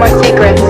Secrets.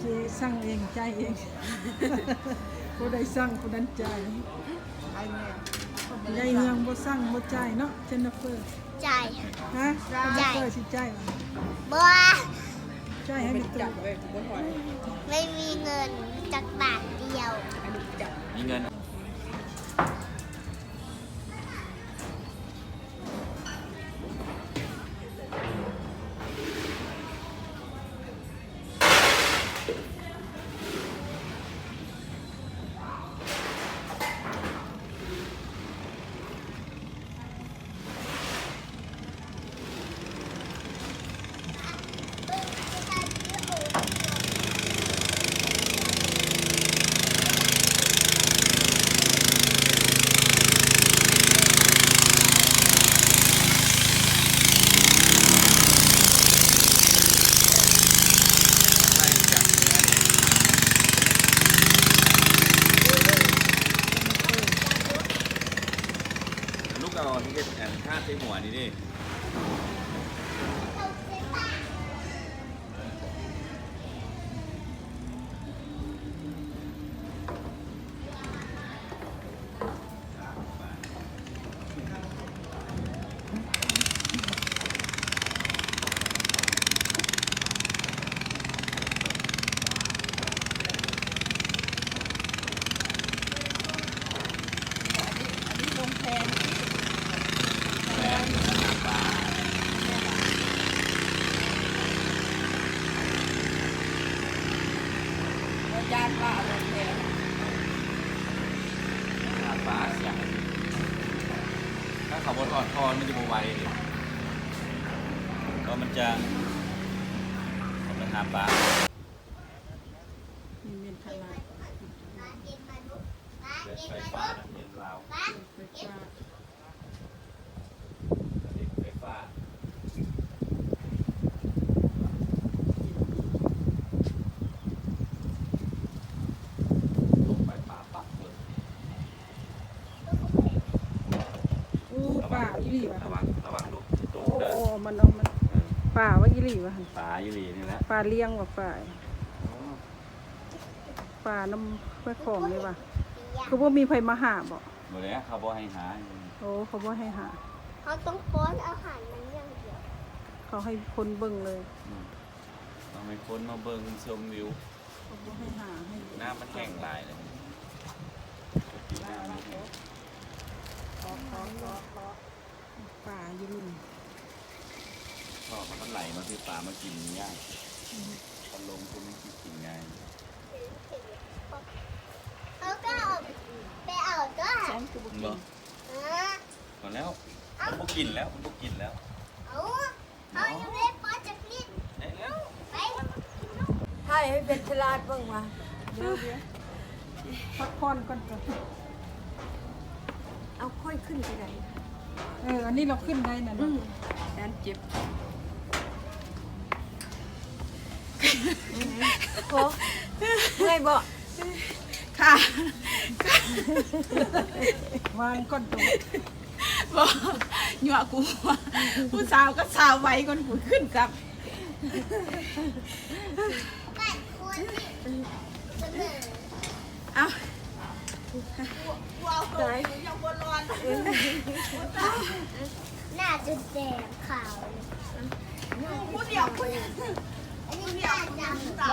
ເຈສັ່ງເອງ ຈ່າຍເອງ. ຜູ້ໃດສັ່ງຜູ້ນັ້ນຈ່າຍ. ໃຫຍ່ເຮືອງບໍ່ສັ່ງບໍ່ຈ່າຍເນາະ ເຈນນິເຟີ. ຈ່າຍ. ຮະ? ຈ່າຍ. ເຈນນິເຟີຊິຈ່າຍບໍ່? ບໍ່. ຈ່າຍໃຫ້ແມ່ຕູ້. ບໍ່ມີເງິນຈັກບາດດຽວ. ມີເງິນ. ລູກເອົາເຮັດອັນທາໃສ່ຫົວນີ້ເດ້. ອັນນີ້ລົງແພນ ແພນ ບໍ່ຢ້ານວ່າລົງແພນ ຫາປາສຽງ ຖ້າເຂົາບໍ່ຖອດທ່ອ ມັນຈະບໍ່ໄຫວເດ້ ກໍມັນຈະ ເຂົາໄປຫາປາ. ນີ້ແມ່ນຂະໜາດ ເປັນໄຟຟ້ານຳເຫັນລາວ ເປັນໄຟຟ້າ ເປັນໄຟຟ້າ ລົງໄປປາປັບເລີຍ. ໂອ້ ປາອີ່ຫຼີວ່າ ລະວັງ ລະວັງລູກຕົກເດີ ໂອ້ ມັນເອົາ ມັນ ເອີ ປາວ່າອີ່ຫຼີວ່າຫັ້ນ ປາອີ່ຫຼີນີ້ແຫຼະ ປາລ້ຽງວ່າປາ ໂອ້. ປານຳແມ່ຂອງນີ້ວ່າ ຄືບໍ່ມີໃຜມາຫາບໍ? ບໍ່ແລ້ວ ເຂົາບໍ່ໃຫ້ຫາ. ໂອ້ ເຂົາບໍ່ໃຫ້ຫາ. ເຮົາຕ້ອງປ້ອນອາຫານມັນຢ່າງດຽວ. ເຂົາໃຫ້ຄົນເບິ່ງເລີຍ. ອືມ ຕ້ອງໃຫ້ຄົນມາເບິ່ງຊົມວິວ. ເຂົາບໍ່ໃຫ້ຫາ ໃຫ້ ນ້ຳມັນແຫ້ງຫຼາຍເລີຍ. ນ້ຳມັນແຫ້ງ. ປາຢູ່ນີ້ ເພາະວ່າມັນໄຫຼມາຄືປາມາກິນຍາກ. ອືມ ຄັນລົງຄືມັນກິນງ່າຍ. ເຮົາກໍເອົາໄປເອົາຕົວະ. ບໍ່ ເອີ ພໍແລ້ວ. ເອົ້າ ມັນບໍ່ກິນແລ້ວ ມັນບໍ່ກິນແລ້ວ. ເອົາ ເຮົາຍັງໄດ້ປ້ອນຈັກນິດ. ໄດ້ແລ້ວ. ໄປ ຖ່າຍໃຫ້ເພັດສະຫຼາດເບິ່ງວ່າ ເອີ ພັກຜ່ອນກ່ອນ ເອົາ ຂ້ອຍຂຶ້ນໄປໄດ້. ເອີ ອັນນີ້ລາວຂຶ້ນໄດ້ນະ. ອືມ ຢ້ານເຈັບ. ໂອ້ ເມື່ອຍບໍ່? ຄ່າ ວາງກ່ອນໂຕ. ບໍ່ ຍົວະກູ ຜູ້ສາວກໍສາວໄວກ່ອນກູຂຶ້ນຊ້ຳ. ເອົາ ຕາຍ ໜ້າຈົນແດງຂາວເລີຍ. ຜູ້ດຽວ ອັນນີ້ໜ້າດຳ.